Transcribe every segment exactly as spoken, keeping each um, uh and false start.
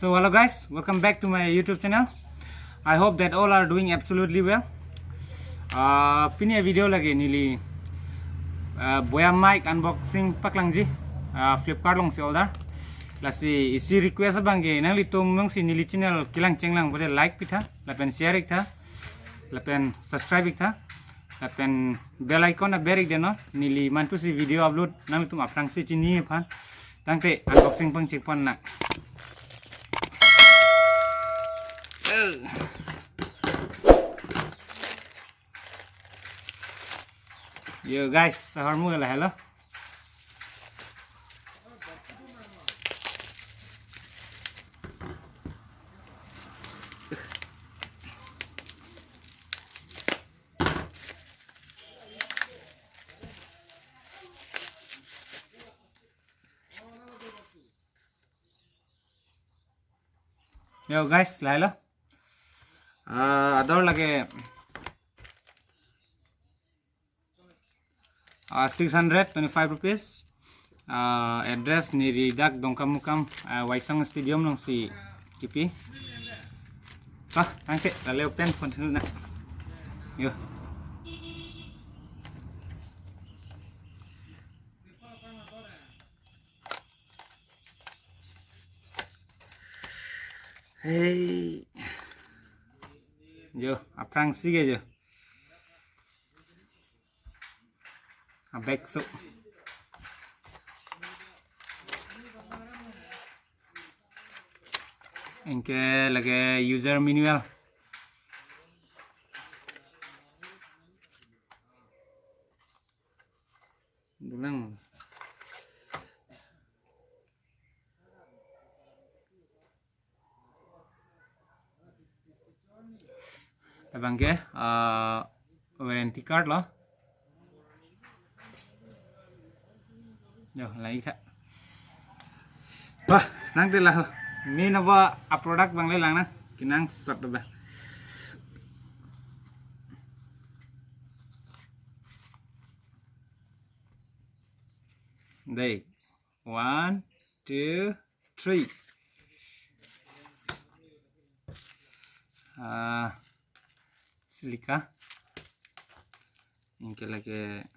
So hello guys, welcome back to my YouTube channel. I hope that all are doing absolutely well. Uh, pini a-video lake neli uh, boya mic unboxing paklangji, uh, Flipkart alongsi order. Lasi isi request abangke nanglitum jongsi neli channel kelang chenglang pute like pitha, lapen share iktha, lapen subscribe iktha, lapen bell icon aber ikdetnon, neli mantusi video upload nanglitum aphrangsi chini aphan. Tangte unboxing pangchek ponnang. Yo guys, ahormu lahelo. Yo guys, lahelo. Ah, ador lake, ah, six hundred twenty-five rupees. Ah, address neli dak Dongkamukam, ah, Waisong Stadium alongsi kipi. Ah, tangte, lale open phone thunang. Yo. Hey. Jo, aphrangsi ke jo. Abag so. Anke lake user manual. Dolang. Labangke, ah, warranty card lo. Yo, lagi kha. Bah, nangte laho. Main ava a-product abang le lang nang. Kenangsot ba. Dei. One, two, three. Ah, silica. Anke lake,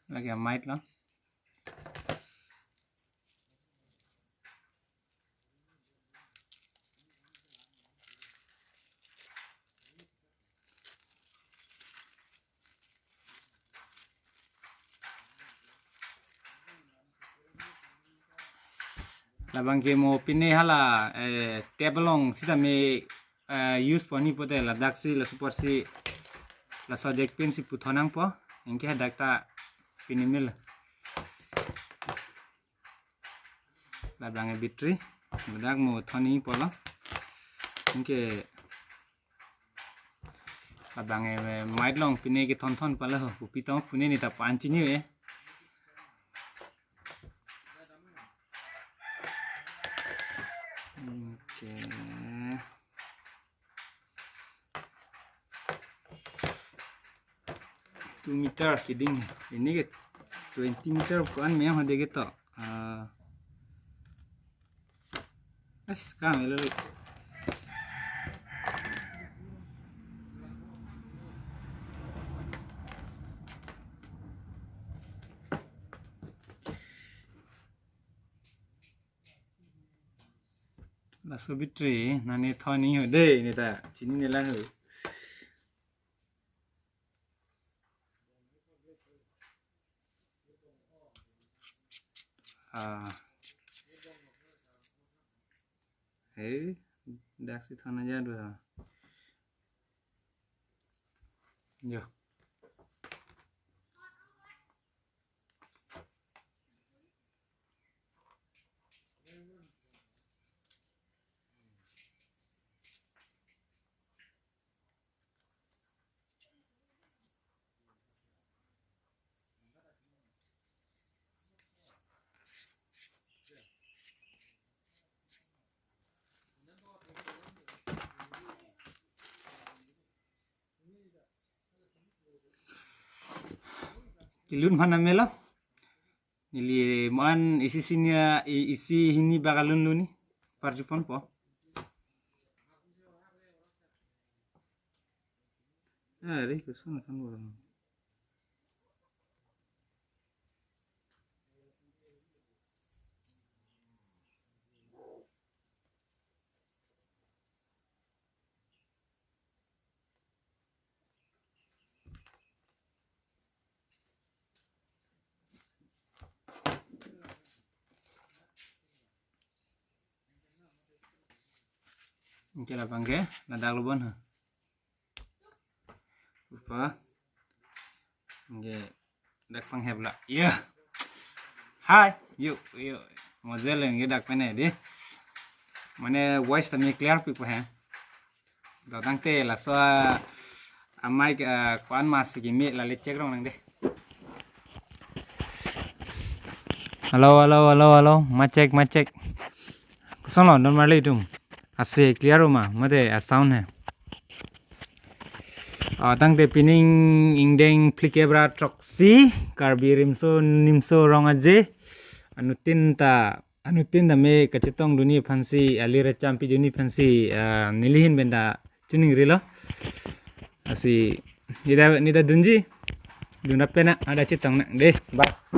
lake mic lo. Labangke mo pine hala, eh, table along sitame, eh, use pon-i pute ladaksi laso apotsi laso jack pin si puthon nangpo. Anke hadak ta pine mil. Labang e battery, ladak mo thon-i pulo. Anke labang e mic along pine kethon thon pulo ho, kopi tong pune ne ta pa-an chini e. Anke. Two meter keding. Pine ke twenty meter ko-an me hode ke to. Ah. Es, kam elo lo. Laso battery nane thon-i ho dei, ne ta chinine lang ho. Ah. Hey, daksi thon aja dua. Yo. Kelun mana melo. Neli mo-an isi sini a, i-, isi hini bak alun luni. Parjuponpo. Are, koson akan bolang. Anke labang ke, ladak lo bon ha. Upa. Anke dak panghep la. Ya. Hai. Yuk, yuk. Mozel yang dak pen di. Mane voice tame clear pik pa hai. Dotangte laso a, a mic, ah, ko-an ma si kimi lale check rong nang de. Hello, hello, hello, hello. Mic check, mic check. Koson lo, normal itum. Ase clear ma, mate a sound hai. Ah, tangte pining ingdeng phlikep ra throksi, Karbi Rimso Nimso Rong Aje, anuttin ta, anuttin tame kachetong dunji aphansi, alir achampi dunji aphansi, ah, neli ahin pen ta chiningrilo. Lasi, nida, nida dunji, dun ra pen ada chetong nang de, bye.